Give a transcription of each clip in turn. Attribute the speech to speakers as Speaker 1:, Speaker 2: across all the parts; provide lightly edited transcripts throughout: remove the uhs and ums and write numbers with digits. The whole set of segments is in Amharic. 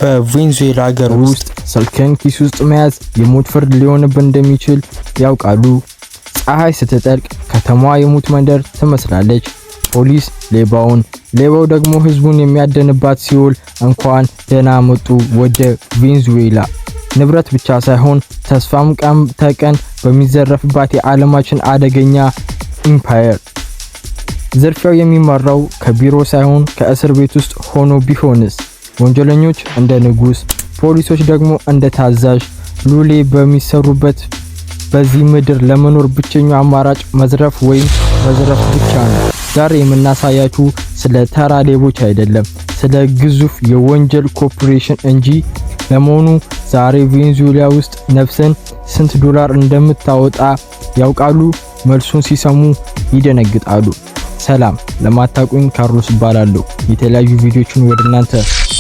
Speaker 1: በቬንዙዌላ ሀገር ውስጥ
Speaker 2: ስልክን ኪስ ውስጥ መያዝ የሞት ፍርድ ሊሆንብን እንደሚችል ያውቃሉ። ፀሐይ ስትጠልቅ ከተማዋ የሙት መንደር ትመስላለች። ፖሊስ ሌባውን፣ ሌባው ደግሞ ህዝቡን የሚያደንባት ሲኦል። እንኳን ደህና መጡ ወደ ቬንዙዌላ። ንብረት ብቻ ሳይሆን ተስፋም ቀን ተቀን በሚዘረፍባት የዓለማችን አደገኛ empire። ዝርፊያው የሚመራው ከቢሮ ሳይሆን ከእስር ቤት ውስጥ ሆኖ ቢሆንስ? ወንጀለኞች እንደ ንጉስ፣ ፖሊሶች ደግሞ እንደ ታዛዥ ሎሌ በሚሰሩበት በዚህ ምድር ለመኖር ብቸኛው አማራጭ መዝረፍ ወይም መዝረፍ ብቻ ነው። ዛሬ የምናሳያችሁ ስለ ተራ ሌቦች አይደለም፣ ስለ ግዙፍ የወንጀል ኮርፖሬሽን እንጂ። ለመሆኑ ዛሬ ቬንዙዌላ ውስጥ ነፍስን ስንት ዶላር እንደምታወጣ ያውቃሉ? መልሱን ሲሰሙ ይደነግጣሉ። ሰላም፣ ለማታውቁኝ ካርሎስ እባላለሁ። የተለያዩ ቪዲዮችን ወደ እናንተ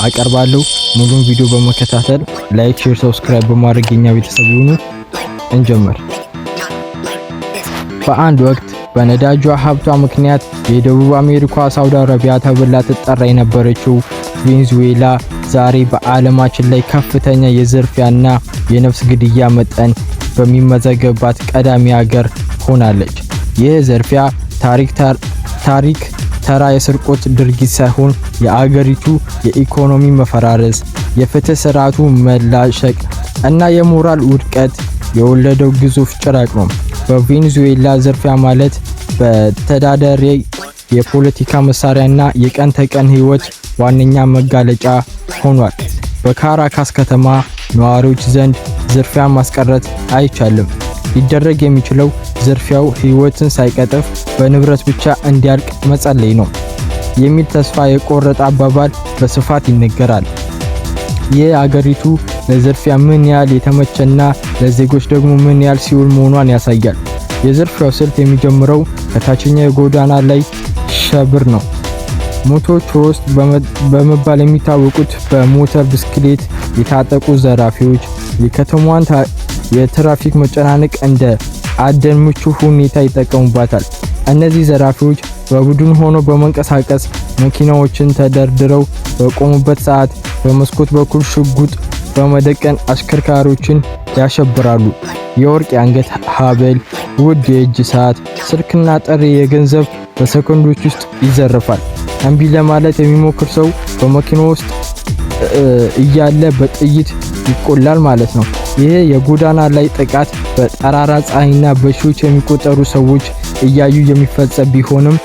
Speaker 2: አቀርባለሁ። ሙሉን ቪዲዮ በመከታተል like፣ share፣ subscribe በማድረግ የኛ ቤተሰብ ይሁኑ። እንጀምር። በአንድ ወቅት በነዳጇ ሀብቷ ምክንያት የደቡብ አሜሪካ ሳውዲ አረቢያ ተብላ ትጠራ የነበረችው ቬንዙዌላ ዛሬ በዓለማችን ላይ ከፍተኛ የዝርፊያና የነፍስ ግድያ መጠን በሚመዘገብባት ቀዳሚ ሀገር ሆናለች። ይህ ዝርፊያ ታሪክ ተራ የስርቆት ድርጊት ሳይሆን የአገሪቱ የኢኮኖሚ መፈራረስ፣ የፍትህ ስርዓቱ መላሸቅ እና የሞራል ውድቀት የወለደው ግዙፍ ጭራቅ ነው። በቬንዙዌላ ዝርፊያ ማለት በተዳዳሪ የፖለቲካ መሳሪያና የቀን ተቀን ህይወት ዋነኛ መጋለጫ ሆኗል። በካራካስ ከተማ ነዋሪዎች ዘንድ ዝርፊያ ማስቀረት አይቻልም። ሊደረግ የሚችለው ዝርፊያው ህይወትን ሳይቀጥፍ በንብረት ብቻ እንዲያልቅ መጸለይ ነው የሚል ተስፋ የቆረጠ አባባል በስፋት ይነገራል። ይህ አገሪቱ ለዝርፊያ ምን ያህል የተመቸና ለዜጎች ደግሞ ምን ያህል ሲኦል መሆኗን ያሳያል። የዝርፊያው ስልት የሚጀምረው ከታችኛው የጎዳና ላይ ሸብር ነው። Motocross በመባል የሚታወቁት በሞተር ብስክሌት የታጠቁ ዘራፊዎች የከተማዋን የትራፊክ መጨናነቅ እንደ አደን ምቹ ሁኔታ ይጠቀሙባታል። እነዚህ ዘራፊዎች በቡድን ሆኖ በመንቀሳቀስ መኪናዎችን ተደርድረው በቆሙበት ሰዓት በመስኮት በኩል ሽጉጥ በመደቀን አሽከርካሪዎችን ያሸብራሉ። የወርቅ የአንገት ሐብል፣ ውድ የእጅ ሰዓት፣ ስልክና ጥሬ የገንዘብ በሰከንዶች ውስጥ ይዘረፋል። እምቢ ለማለት የሚሞክር ሰው በመኪና ውስጥ እያለ በጥይት ይቆላል ማለት ነው። ይህ የጎዳና ላይ ጥቃት በጠራራ ፀሐይና በሺዎች የሚቆጠሩ ሰዎች እያዩ የሚፈጸም ቢሆንም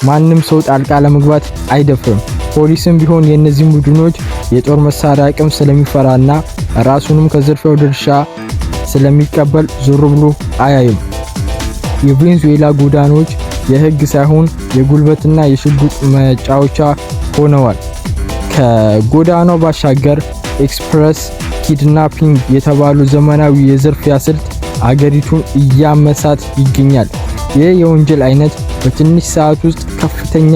Speaker 2: ማንም ሰው ጣልቃ ለመግባት አይደፍርም። ፖሊስም ቢሆን የእነዚህን ቡድኖች የጦር መሳሪያ አቅም ስለሚፈራና ራሱንም ከዝርፊያው ድርሻ ስለሚቀበል ዞር ብሎ አያይም። የቬንዙዌላ ጎዳናዎች የሕግ ሳይሆን የጉልበትና የሽጉጥ መጫወቻ ሆነዋል። ከጎዳናው ባሻገር express kidnapping የተባሉ ዘመናዊ የዝርፊያ ስልት አገሪቱን እያመሳት ይገኛል። ይህ የወንጀል አይነት በትንሽ ሰዓት ውስጥ ከፍተኛ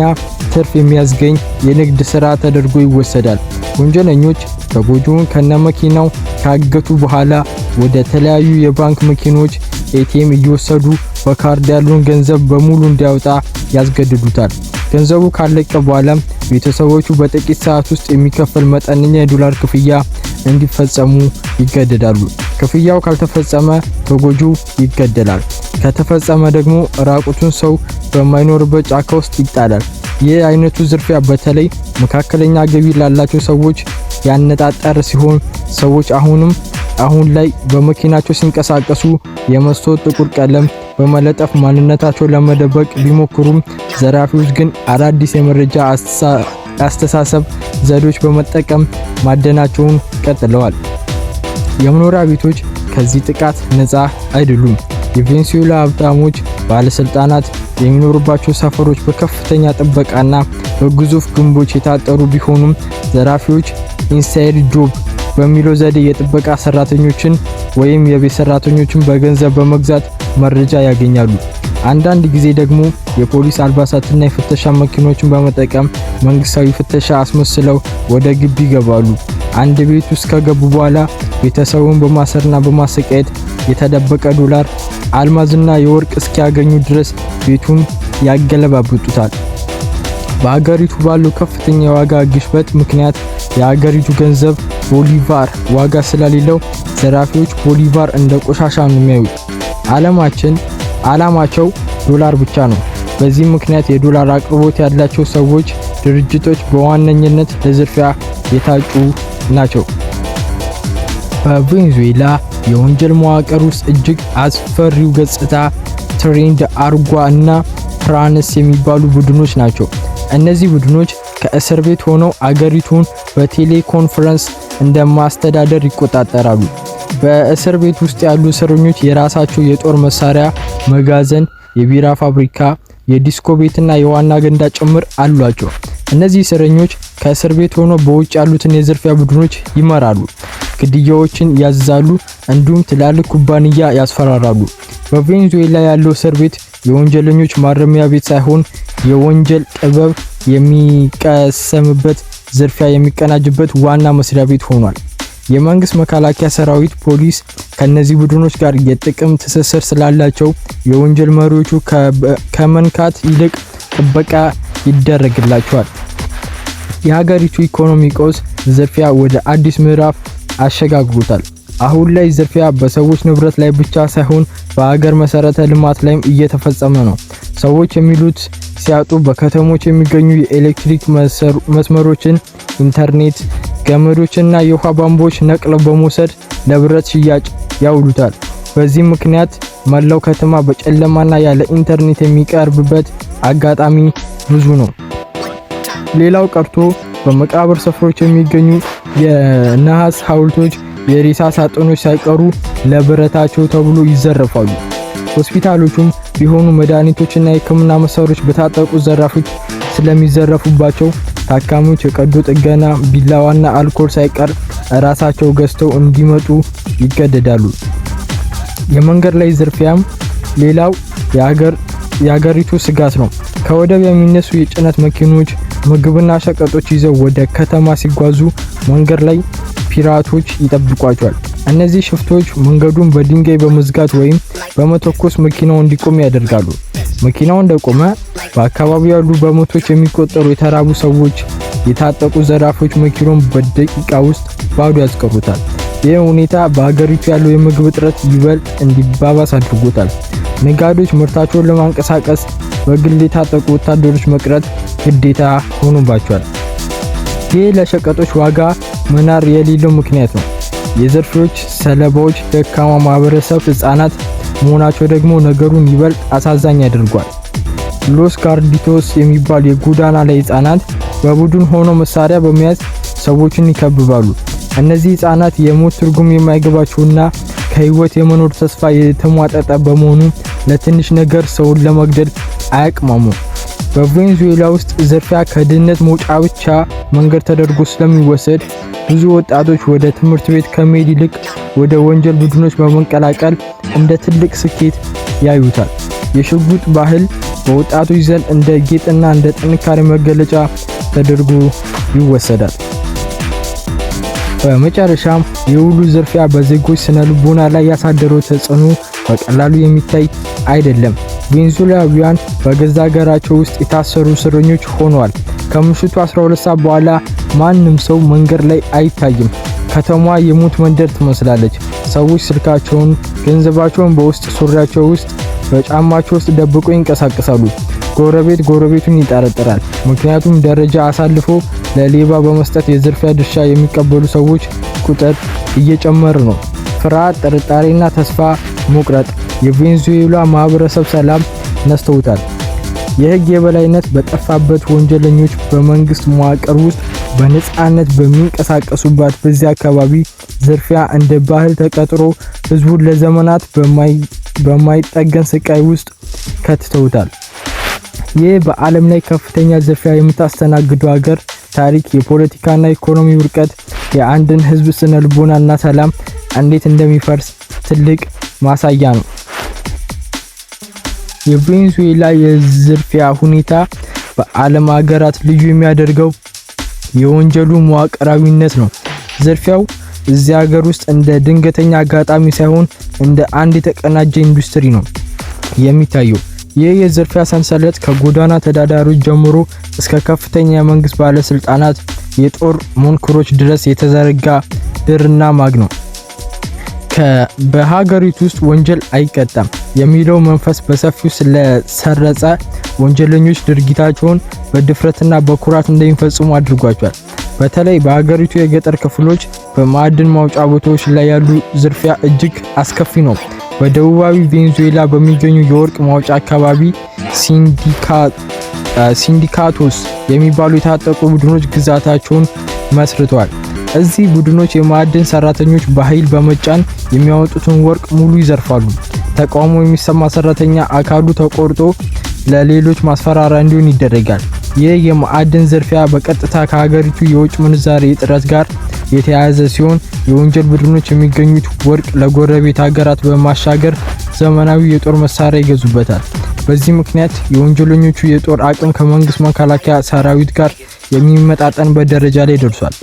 Speaker 2: ትርፍ የሚያስገኝ የንግድ ስራ ተደርጎ ይወሰዳል። ወንጀለኞች ተጎጂውን ከነመኪናው ካገቱ በኋላ ወደ ተለያዩ የባንክ መኪኖች ATM እየወሰዱ በካርድ ያለውን ገንዘብ በሙሉ እንዲያወጣ ያስገድዱታል። ገንዘቡ ካለቀ በኋላም ቤተሰቦቹ በጥቂት ሰዓት ውስጥ የሚከፈል መጠነኛ የዶላር ክፍያ እንዲፈጸሙ ይገደዳሉ። ክፍያው ካልተፈጸመ ተጎጂው ይገደላል። ከተፈጸመ ደግሞ ራቁቱን ሰው በማይኖርበት ጫካ ውስጥ ይጣላል። ይህ አይነቱ ዝርፊያ በተለይ መካከለኛ ገቢ ላላቸው ሰዎች ያነጣጠረ ሲሆን ሰዎች አሁንም አሁን ላይ በመኪናቸው ሲንቀሳቀሱ የመስታወት ጥቁር ቀለም በመለጠፍ ማንነታቸውን ለመደበቅ ቢሞክሩም ዘራፊዎች ግን አዳዲስ የመረጃ አስተሳሰብ ዘዴዎች በመጠቀም ማደናቸውን ቀጥለዋል። የመኖሪያ ቤቶች ከዚህ ጥቃት ነፃ አይደሉም። የቬንዙዌላ ሀብታሞች ባለስልጣናት የሚኖሩባቸው ሰፈሮች በከፍተኛ ጥበቃና በግዙፍ ግንቦች የታጠሩ ቢሆኑም ዘራፊዎች inside job በሚለው ዘዴ የጥበቃ ሰራተኞችን ወይም የቤት ሰራተኞችን በገንዘብ በመግዛት መረጃ ያገኛሉ። አንዳንድ ጊዜ ደግሞ የፖሊስ አልባሳትና የፍተሻ መኪኖችን በመጠቀም መንግስታዊ ፍተሻ አስመስለው ወደ ግቢ ይገባሉ። አንድ ቤት ውስጥ ከገቡ በኋላ ቤተሰቡን በማሰርና በማሰቃየት የተደበቀ ዶላር፣ አልማዝና የወርቅ እስኪያገኙ ድረስ ቤቱን ያገለባብጡታል። በሀገሪቱ ባለው ከፍተኛ የዋጋ ግሽበት ምክንያት የሀገሪቱ ገንዘብ ቦሊቫር ዋጋ ስለሌለው ዘራፊዎች ቦሊቫር እንደ ቆሻሻ ነው የሚያዩት። ዓለማችን ዓላማቸው ዶላር ብቻ ነው። በዚህ ምክንያት የዶላር አቅርቦት ያላቸው ሰዎች፣ ድርጅቶች በዋነኝነት ለዝርፊያ የታጩ ናቸው። በቬንዙዌላ የወንጀል መዋቅር ውስጥ እጅግ አስፈሪው ገጽታ ትሬን ደ አራጓ እና ፒራናስ የሚባሉ ቡድኖች ናቸው። እነዚህ ቡድኖች ከእስር ቤት ሆነው አገሪቱን በ teleconference እንደማስተዳደር ይቆጣጠራሉ። በእስር ቤት ውስጥ ያሉ እስረኞች የራሳቸው የጦር መሳሪያ መጋዘን፣ የቢራ ፋብሪካ፣ የዲስኮ ቤትና የዋና ገንዳ ጭምር አሏቸው። እነዚህ እስረኞች ከእስር ቤት ሆነው በውጭ ያሉትን የዝርፊያ ቡድኖች ይመራሉ፣ ግድያዎችን ያዝዛሉ፣ እንዲሁም ትላልቅ ኩባንያ ያስፈራራሉ። በቬንዙዌላ ያለው እስር ቤት የወንጀለኞች ማረሚያ ቤት ሳይሆን የወንጀል ጥበብ የሚቀሰምበት፣ ዝርፊያ የሚቀናጅበት ዋና መስሪያ ቤት ሆኗል። የመንግስት መከላከያ ሰራዊት ፖሊስ ከነዚህ ቡድኖች ጋር የጥቅም ትስስር ስላላቸው የወንጀል መሪዎቹ ከመንካት ይልቅ ጥበቃ ይደረግላቸዋል። የሀገሪቱ ኢኮኖሚ ቀውስ ዝርፊያ ወደ አዲስ ምዕራፍ አሸጋግሮታል። አሁን ላይ ዝርፊያ በሰዎች ንብረት ላይ ብቻ ሳይሆን በሀገር መሰረተ ልማት ላይም እየተፈጸመ ነው። ሰዎች የሚሉት ሲያጡ በከተሞች የሚገኙ የኤሌክትሪክ መስመሮችን፣ ኢንተርኔት ገመዶችና የውሃ ቧንቧዎች ነቅለው በመውሰድ ለብረት ሽያጭ ያውሉታል። በዚህ ምክንያት መላው ከተማ በጨለማና ያለ ኢንተርኔት የሚቀርብበት አጋጣሚ ብዙ ነው። ሌላው ቀርቶ በመቃብር ስፍራዎች የሚገኙ የነሐስ ሐውልቶች፣ የሬሳ ሳጥኖች ሳይቀሩ ለብረታቸው ተብሎ ይዘረፋሉ። ሆስፒታሎቹም ቢሆኑ መድኃኒቶችና የሕክምና መሳሪያዎች በታጠቁ ዘራፊዎች ስለሚዘረፉባቸው ታካሚዎች የቀዶ ጥገና ቢላዋና አልኮል ሳይቀር ራሳቸው ገዝተው እንዲመጡ ይገደዳሉ። የመንገድ ላይ ዝርፊያም ሌላው የሀገሪቱ ስጋት ነው። ከወደብ የሚነሱ የጭነት መኪኖች ምግብና ሸቀጦች ይዘው ወደ ከተማ ሲጓዙ መንገድ ላይ ፒራቶች ይጠብቋቸዋል። እነዚህ ሽፍቶች መንገዱን በድንጋይ በመዝጋት ወይም በመተኮስ መኪናው እንዲቆም ያደርጋሉ። መኪናው እንደቆመ በአካባቢው ያሉ በመቶዎች የሚቆጠሩ የተራቡ ሰዎች፣ የታጠቁ ዘራፊዎች መኪናውን በደቂቃ ውስጥ ባዶ ያስቀሩታል። ይህ ሁኔታ በሀገሪቱ ያለው የምግብ እጥረት ይበልጥ እንዲባባስ አድርጎታል። ነጋዴዎች ምርታቸውን ለማንቀሳቀስ በግል የታጠቁ ወታደሮች መቅረት ግዴታ ሆኖባቸዋል። ይህ ለሸቀጦች ዋጋ መናር የሌለው ምክንያት ነው። የዘርፊዎች ሰለባዎች ደካማ ማህበረሰብ፣ ህጻናት መሆናቸው ደግሞ ነገሩን ይበልጥ አሳዛኝ ያደርጓል። ሎስ ጋርዲቶስ የሚባል የጎዳና ላይ ህጻናት በቡድን ሆኖ መሳሪያ በመያዝ ሰዎችን ይከብባሉ። እነዚህ ህጻናት የሞት ትርጉም የማይገባቸውና ከህይወት የመኖር ተስፋ የተሟጠጠ በመሆኑ ለትንሽ ነገር ሰውን ለመግደል አያቅማሙም። በቬንዙዌላ ውስጥ ዝርፊያ ከድህነት መውጫ ብቻ መንገድ ተደርጎ ስለሚወሰድ ብዙ ወጣቶች ወደ ትምህርት ቤት ከመሄድ ይልቅ ወደ ወንጀል ቡድኖች በመቀላቀል እንደ ትልቅ ስኬት ያዩታል። የሽጉጥ ባህል በወጣቶች ዘንድ እንደ ጌጥና እንደ ጥንካሬ መገለጫ ተደርጎ ይወሰዳል። በመጨረሻም የሁሉ ዝርፊያ በዜጎች ስነ ልቦና ላይ ያሳደረው ተጽዕኖ በቀላሉ የሚታይ አይደለም። ቬንዙዌላውያን በገዛ ሀገራቸው ውስጥ የታሰሩ እስረኞች ሆነዋል። ከምሽቱ 12 ሰዓት በኋላ ማንም ሰው መንገድ ላይ አይታይም። ከተማዋ የሞት መንደር ትመስላለች። ሰዎች ስልካቸውን፣ ገንዘባቸውን በውስጥ ሱሪያቸው ውስጥ፣ በጫማቸው ውስጥ ደብቆ ይንቀሳቀሳሉ። ጎረቤት ጎረቤቱን ይጠረጥራል። ምክንያቱም ደረጃ አሳልፎ ለሌባ በመስጠት የዝርፊያ ድርሻ የሚቀበሉ ሰዎች ቁጥር እየጨመረ ነው። ፍርሃት፣ ጥርጣሬና ተስፋ መቁረጥ የቬንዙዌላ ማህበረሰብ ሰላም ነስተውታል። የህግ የበላይነት በጠፋበት፣ ወንጀለኞች በመንግስት መዋቅር ውስጥ በነጻነት በሚንቀሳቀሱባት በዚያ አካባቢ ዝርፊያ እንደ ባህል ተቀጥሮ ህዝቡን ለዘመናት በማይጠገን ስቃይ ውስጥ ከትተውታል። ይህ በዓለም ላይ ከፍተኛ ዝርፊያ የምታስተናግደው ሀገር ታሪክ፣ የፖለቲካና ኢኮኖሚ ውድቀት የአንድን ህዝብ ስነ ልቦናና ሰላም እንዴት እንደሚፈርስ ትልቅ ማሳያ ነው። የቬንዙዌላ የዝርፊያ ሁኔታ በዓለም ሀገራት ልዩ የሚያደርገው የወንጀሉ መዋቅራዊነት ነው። ዝርፊያው እዚህ ሀገር ውስጥ እንደ ድንገተኛ አጋጣሚ ሳይሆን እንደ አንድ የተቀናጀ ኢንዱስትሪ ነው የሚታየው። ይህ የዝርፊያ ሰንሰለት ከጎዳና ተዳዳሪዎች ጀምሮ እስከ ከፍተኛ የመንግስት ባለስልጣናት፣ የጦር መንኮሮች ድረስ የተዘረጋ ድርና ማግ ነው። በሀገሪቱ ውስጥ ወንጀል አይቀጣም የሚለው መንፈስ በሰፊው ስለሰረጸ ወንጀለኞች ድርጊታቸውን በድፍረትና በኩራት እንደሚፈጽሙ አድርጓቸዋል። በተለይ በሀገሪቱ የገጠር ክፍሎች በማዕድን ማውጫ ቦታዎች ላይ ያሉ ዝርፊያ እጅግ አስከፊ ነው። በደቡባዊ ቬንዙዌላ በሚገኙ የወርቅ ማውጫ አካባቢ sindicatos የሚባሉ የታጠቁ ቡድኖች ግዛታቸውን መስርተዋል። እዚህ ቡድኖች የማዕድን ሰራተኞች በኃይል በመጫን የሚያወጡትን ወርቅ ሙሉ ይዘርፋሉ። ተቃውሞ የሚሰማ ሰራተኛ አካሉ ተቆርጦ ለሌሎች ማስፈራሪያ እንዲሆን ይደረጋል። ይህ የማዕድን ዝርፊያ በቀጥታ ከሀገሪቱ የውጭ ምንዛሬ እጥረት ጋር የተያያዘ ሲሆን፣ የወንጀል ቡድኖች የሚገኙት ወርቅ ለጎረቤት ሀገራት በማሻገር ዘመናዊ የጦር መሳሪያ ይገዙበታል። በዚህ ምክንያት የወንጀለኞቹ የጦር አቅም ከመንግስት መከላከያ ሰራዊት ጋር የሚመጣጠንበት ደረጃ ላይ ደርሷል።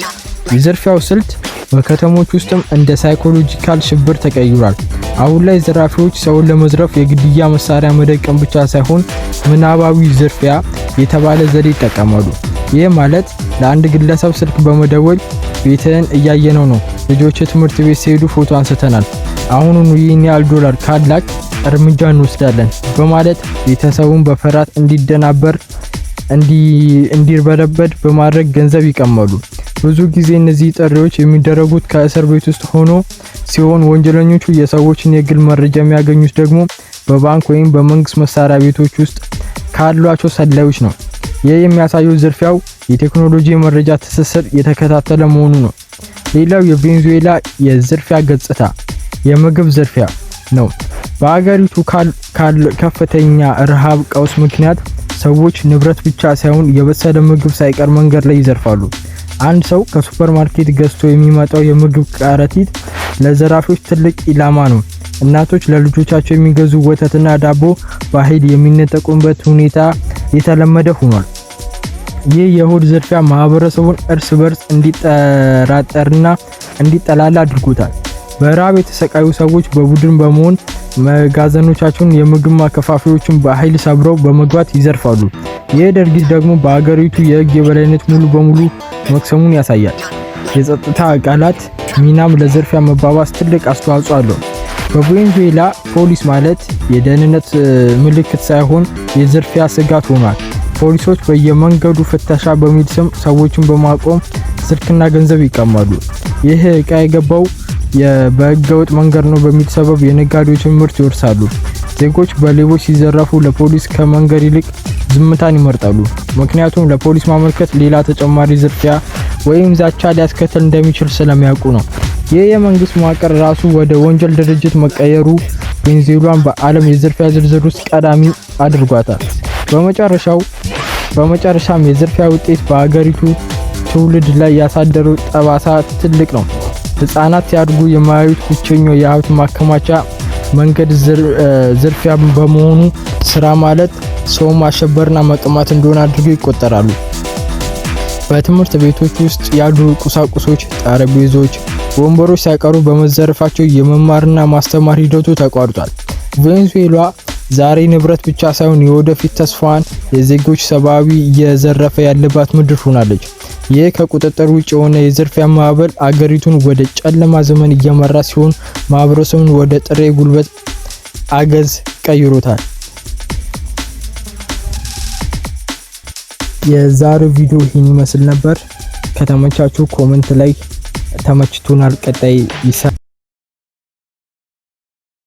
Speaker 2: የዝርፊያው ስልት በከተሞች ውስጥም እንደ psychological ሽብር ተቀይሯል። አሁን ላይ ዘራፊዎች ሰውን ለመዝረፍ የግድያ መሳሪያ መደቀን ብቻ ሳይሆን ምናባዊ ዝርፊያ የተባለ ዘዴ ይጠቀማሉ። ይህ ማለት ለአንድ ግለሰብ ስልክ በመደወል ቤትህን እያየነው ነው፣ ልጆች ትምህርት ቤት ሲሄዱ ፎቶ አንስተናል፣ አሁኑኑ ይህን ያህል ዶላር ካላክ እርምጃ እንወስዳለን በማለት ቤተሰቡን በፍርሃት እንዲደናበር እንዲርበረበድ በማድረግ ገንዘብ ይቀማሉ። ብዙ ጊዜ እነዚህ ጥሪዎች የሚደረጉት ከእስር ቤት ውስጥ ሆኖ ሲሆን፣ ወንጀለኞቹ የሰዎችን የግል መረጃ የሚያገኙት ደግሞ በባንክ ወይም በመንግስት መስሪያ ቤቶች ውስጥ ካሏቸው ሰላዮች ነው። ይህ የሚያሳየው ዝርፊያው የቴክኖሎጂ የመረጃ ትስስር የተከታተለ መሆኑ ነው። ሌላው የቬንዙዌላ የዝርፊያ ገጽታ የምግብ ዝርፊያ ነው። በአገሪቱ ከፍተኛ ረሃብ ቀውስ ምክንያት ሰዎች ንብረት ብቻ ሳይሆን የበሰለ ምግብ ሳይቀር መንገድ ላይ ይዘርፋሉ። አንድ ሰው ከሱፐር ማርኬት ገዝቶ የሚመጣው የምግብ ከረጢት ለዘራፊዎች ትልቅ ኢላማ ነው። እናቶች ለልጆቻቸው የሚገዙ ወተትና ዳቦ በኃይል የሚነጠቁበት ሁኔታ የተለመደ ሆኗል። ይህ የሆድ ዝርፊያ ማህበረሰቡን እርስ በርስ እንዲጠራጠርና እንዲጠላላ አድርጎታል። በረሃብ የተሰቃዩ ሰዎች በቡድን በመሆን መጋዘኖቻቸውን፣ የምግብ ማከፋፈያዎችን በኃይል ሰብረው በመግባት ይዘርፋሉ። ይህ ድርጊት ደግሞ በሀገሪቱ የህግ የበላይነት ሙሉ በሙሉ መክሰሙን ያሳያል። የጸጥታ አካላት ሚናም ለዝርፊያ መባባስ ትልቅ አስተዋጽኦ አለው። በቬንዙዌላ ፖሊስ ማለት የደህንነት ምልክት ሳይሆን የዝርፊያ ስጋት ሆኗል። ፖሊሶች በየመንገዱ ፍተሻ በሚል ስም ሰዎችን በማቆም ስልክና ገንዘብ ይቀማሉ። ይህ እቃ የገባው በህገወጥ መንገድ ነው በሚል ሰበብ የነጋዴዎችን ምርት ይወርሳሉ። ዜጎች በሌቦች ሲዘረፉ ለፖሊስ ከመንገር ይልቅ ዝምታን ይመርጣሉ። ምክንያቱም ለፖሊስ ማመልከት ሌላ ተጨማሪ ዝርፊያ ወይም ዛቻ ሊያስከትል እንደሚችል ስለሚያውቁ ነው። ይህ የመንግስት መዋቅር ራሱ ወደ ወንጀል ድርጅት መቀየሩ ቬንዙዌላን በዓለም የዝርፊያ ዝርዝር ውስጥ ቀዳሚ አድርጓታል። በመጨረሻም የዝርፊያ ውጤት በሀገሪቱ ትውልድ ላይ ያሳደረው ጠባሳ ትልቅ ነው። ህጻናት ሲያድጉ የማያዩት ብቸኛው የሀብት ማከማቻ መንገድ ዝርፊያ በመሆኑ ስራ ማለት ሰው ማሸበርና መቀማት እንደሆነ አድርገው ይቆጠራሉ። በትምህርት ቤቶች ውስጥ ያሉ ቁሳቁሶች፣ ጠረጴዛዎች፣ ወንበሮች ሳይቀሩ በመዘረፋቸው የመማርና ማስተማር ሂደቱ ተቋርጧል። ቬንዙዌላ ዛሬ ንብረት ብቻ ሳይሆን የወደፊት ተስፋዋን፣ የዜጎች ሰብአዊ እየዘረፈ ያለባት ምድር ሆናለች። ይህ ከቁጥጥር ውጭ የሆነ የዝርፊያ ማዕበል አገሪቱን ወደ ጨለማ ዘመን እየመራ ሲሆን፣ ማህበረሰቡን ወደ ጥሬ ጉልበት አገዝ ቀይሮታል። የዛሬው ቪዲዮ ይህን ይመስል ነበር። ከተመቻችሁ comment ላይ ተመችቶናል፣ ቀጣይ ይሰራል።